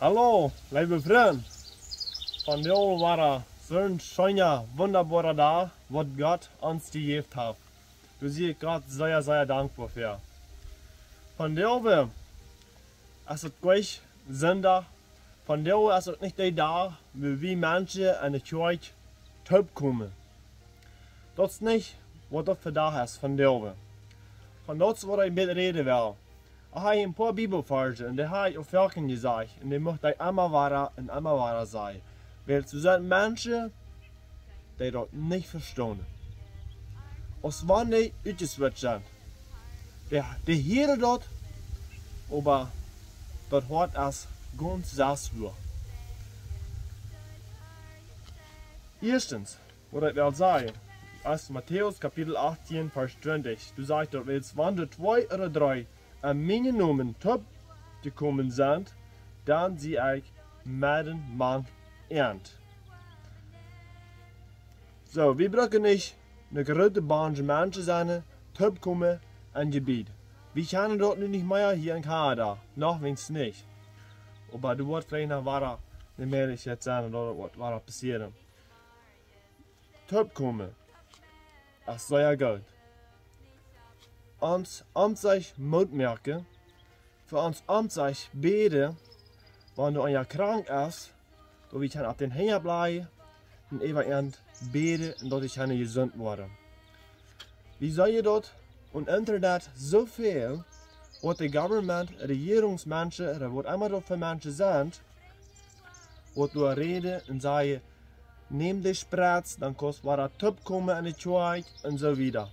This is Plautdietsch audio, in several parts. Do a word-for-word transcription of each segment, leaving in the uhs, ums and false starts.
Hallo, leewe Frind. Vondoag wia soon scheena, wundaboara Dach, waut Gott ons jejäft haft. Doa sie ekj Gott sea, sea dankboa fäa. Vondoag es et nich Sindach. Vondoag es et nich de Dach, wua wie Menschen enne Kjoakj toopkomen. Daut es nich, waut daut fa Dach es vondoag. Von daut es, waut ekj met räden well. Ekj hab een poa Bibelvarsch un dee hab ekj aul foaken jesajcht. Un dee mucht ekj emma wada un emma wada sajen. Wiels doa sent Menschen, dee daut nich vestonen. Aus wan dee utjeswitcht sent. Dee, dee hieren daut, oba daut Hoat es gaunz sest wua. Ieeschtens, waut ekj well sajen, es Matäus Kapitel achtieen, Varsch twintich. Doa sajcht daut, wiels wan doa twee ooda dree en mienen Nomen toopjekomen sent, dan sie ekj medden mank an. Soo, wie brucken nich eene groote Bande Menschen sennen, toopkomen en Jebied. Wie kjennen daut nu nich mea hia en Kanada, noch weens nich. Oba doa woat veleicht noch wada eene Mäajlichkjeit sennen, daut daut woat wada passieren. Toopkomen es sea goot. Ons om sikj Moot moaken, fa ons om sikj bäden, wan doa eena krank es, daut wie kjennen opp dän Henj bliewen un äwa an bäden un daut dee kjennen jesunt woaren. Wie seenen daut opp Internet soo väl, waut de Government, Rejierungsmenschen, ooda waut emma daut fa Menschen sent, waut doa räden un sajen, nemm de Spritz, dan kaust wada toopkomen enne Kjoakj un soo wieda.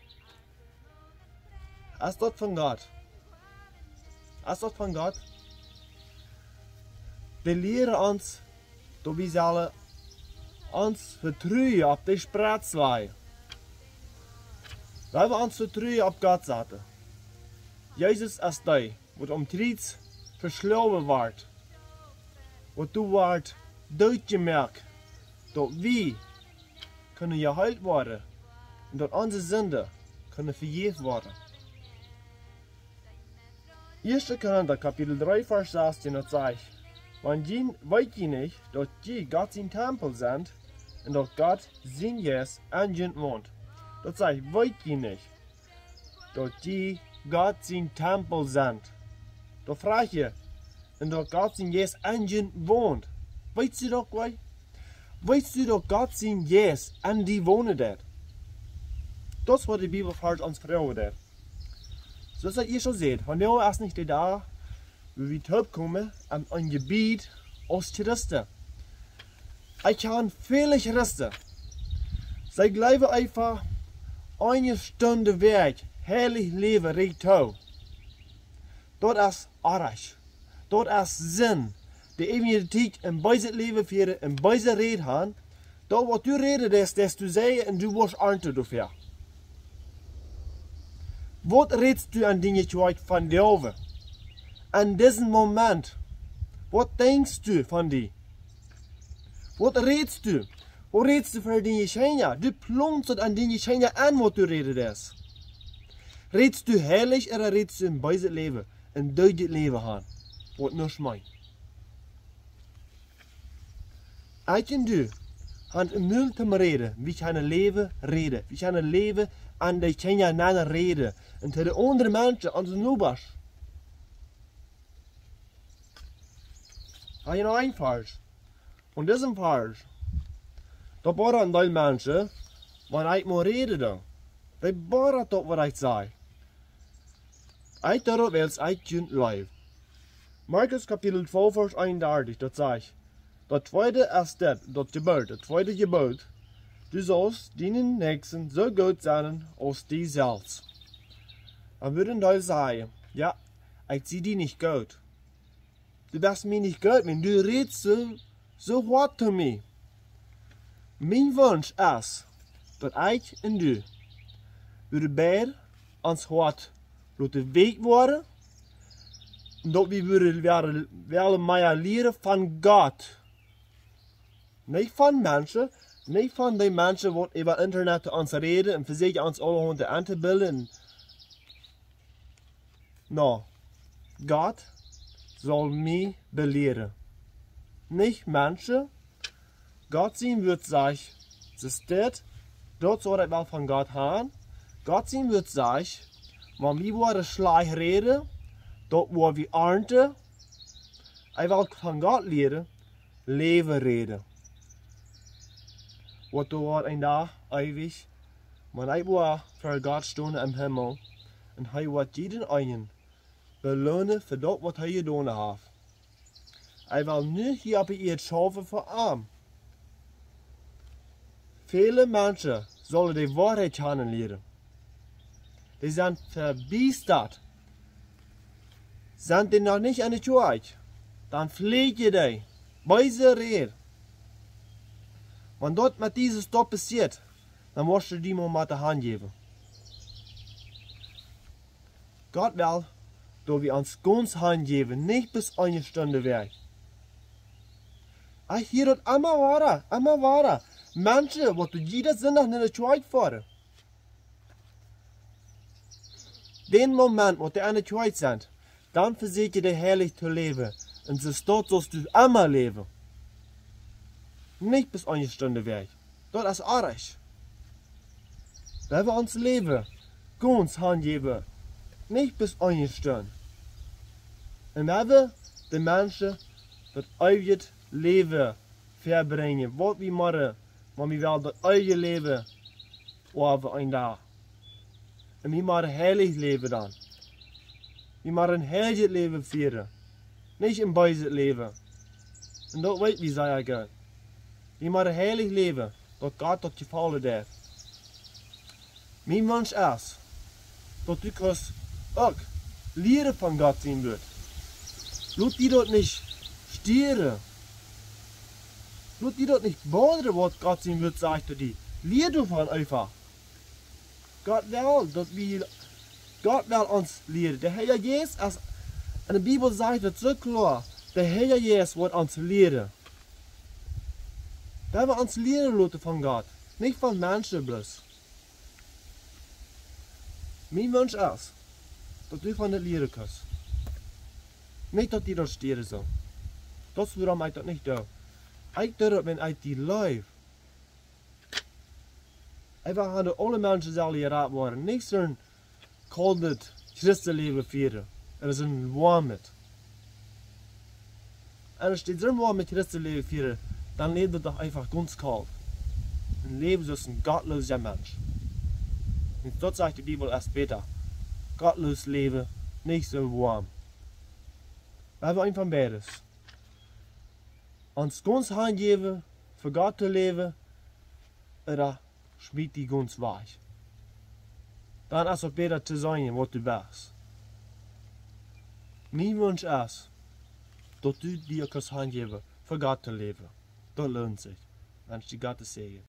Es daut von Gott? Es daut von Gott? Dee lieren ons, daut wie sellen ons Vetruen opp de Spritz lajen. Lot ons Vetruen opp Gott saten. Jesus es dee, waut aum Kjriez veschloagen wort, waut doa wort dootjemoakt, daut wie kjennen jeheelt woaren un daut onse Sinden kjennen vejäft woaren. Ieeschte Korinta Kapitel dree, Varsch sastieen, daut sajcht: Wan jie, weet jie nich, daut jie Gott sien Tempel sent un daut Gott sien Jeist en junt wont? Daut sajcht, weet jie nich, daut jie Gott sien Tempel sent? Daut froag ekj, un daut Gott sien Jeist en junt wont. Weetst du daut, Gott? Weetst du, daut Gott sien Jeist en die wonen deit? Daut es, waut de Bibelvarsch ons froagen deit. Soo aus ekj ieescht aul säd, vondoag es nich de Dach, wua wie toopkomen en een Jebied aus Christen. Ekj kjan väle Christen, see jleewen eefach, eene Stund de Wäakj heilich läwen rajcht too. Daut es oajch. Daut es Sind. De eewje Tiet en beeset Läwen fieren, en beese Räd han. Daut, waut du räden deist, deist du sajen un du woascht aunto doafäa. Waut rätst du en diene Kjoakj vondoag? En disen Moment. Waut denkjst du von die? Waut rätst du? Waut rätst du fa diene Kjinja? Du plaunst daut en diene Kjinja en, waut du räden deist. Rätst du heilich ooda rätst du en beeset Läwen, en doodjet Läwen han, waut nuscht meent? Ekj un du han een Mul toom räden, wie kjennen Läwen räden, wie kjennen Läwen aun de Kjinja nenn räden, un to de aundre Menschen, aun de Nobasch. Hab ekj noch een Varsch. Un disen Varsch, daut bodat een Deel Menschen, wan ekj mau räden doo. Dee bodat daut, waut ekj saj. Ekj doo daut, wiels ekj junt leew. Markus Kapitel twalf, Varsch eenundartich, daut sajcht: Daut tweede es dit, daut Jeboot, daut tweede Jeboot: Du saust dienen Näakjsten soo goot sennen aus die selfst. Dan wudd een Deel sajen: Jo, ekj sie die nich goot. Du best mie nich goot, wan du rätst soo, soo hoat to mie. Mien Wunsch es, daut ekj un du, wie beid ons Hoat loten weekj woaren, un daut wie wudden wellen, wellen mea lieren von Gott. Nich von Menschen, nich von dee Menschen, waut äwa Internet to ons räden un vesieekjen ons aulahaunt auntobilden. Nä, Gott saul mie belieren. nich Menschen. Gott sien Wuat sajcht, es dit, daut saul ekj wel von Gott han. Gott sien Wuat sajcht, wan wie woaren schlajcht räden, daut woa wie arnten. Ekj well von Gott lieren, Läwen räden. Waut doa woat een Dach eewich, wan ekj woa ver Gott stonen em Himmel, un hee woat jieda eenen beloonen fa daut, waut hee jedonen haft. Ekj well nu hia opp de Ieed schaufen fa am. Väle Menschen sellen de Woarheit kjanen lieren. Dee sent vebiestat. Sent dee noch nich enne Kjoakj, dan fläkjen dee, beese Räd. Wan daut met dise Staut passieet, dan woascht du die mau met de Haunt jäwen. Gott well, daut wie ons gaunz hanjäwen, nich bloos eene Stund wajch. Ekj hia daut emma wada, emma wada. Menschen, waut doa jieda Sindach no de Kjoakj foaren. Dän Moment, waut dee enne Kjoakj sent, dan vesieekjen dee heilich to läwen. Un soo staut saust du emma läwen. Nich bloos eene Stund wajch. Daut es oajch. Wan wie ons Läwen gaunz hanjäwen, nich bloos eene Stund. Un wan wie de Menschen daut eewje Läwen vebrinjen, waut wie motten, wan wie wellen daut eewje Läwen haben een Dach. Un wie motten heilich läwen dan. Wie motten een heiljet Läwen fieren. Nich een beeset Läwen. Un daut weet wie sea goot. Wie motten heilich läwen, daut Gott daut jefaulen deit. Mien Wunsch es, daut du kaust uk lieren von Gott sien Wuat. Lot die daut nich stieren. Lot die daut nich bothren, waut Gott sien Wuat sajcht to die. Lia doavon eefach. Gott well, daut wie, Gott well ons lieren. De Heilje Jeist, aus enne Bibel sajcht daut soo kloa, de Heilje Jeist woat ons lieren. Wan wie ons lieren loten von Gott, nich von Menschen bloos. Mien Wunsch es, daut du von daut lieren kaust. Nich daut die daut stieren saul. Daut es wuarom ekj daut nich doo. Ekj doo daut, wan ekj die leew. Ekj well han daut aule Menschen sellen jerat woaren. Nich soon koldet Christenläwen fieren. Daut es een woamet. Un aus du soon woamet Christenläwen fieescht, dan läw doch eefach gaunz kolt. Een Läwen soo aus een gottloosa Mensch. Un daut sajcht de Bibel es bäta. Gottloos läwen, nich soo woam. Wan wie eent von beides. Ons gaunz hanjäwen, fa Gott to läwen, ooda schmiet die gaunz wajch. Dan es daut bäta to sennen, waut du best. Mien Wunsch es, daut du die kaust hanjäwen, fa Gott to läwen. Daut loont sikj. Wensch die Gott sienen Säajen.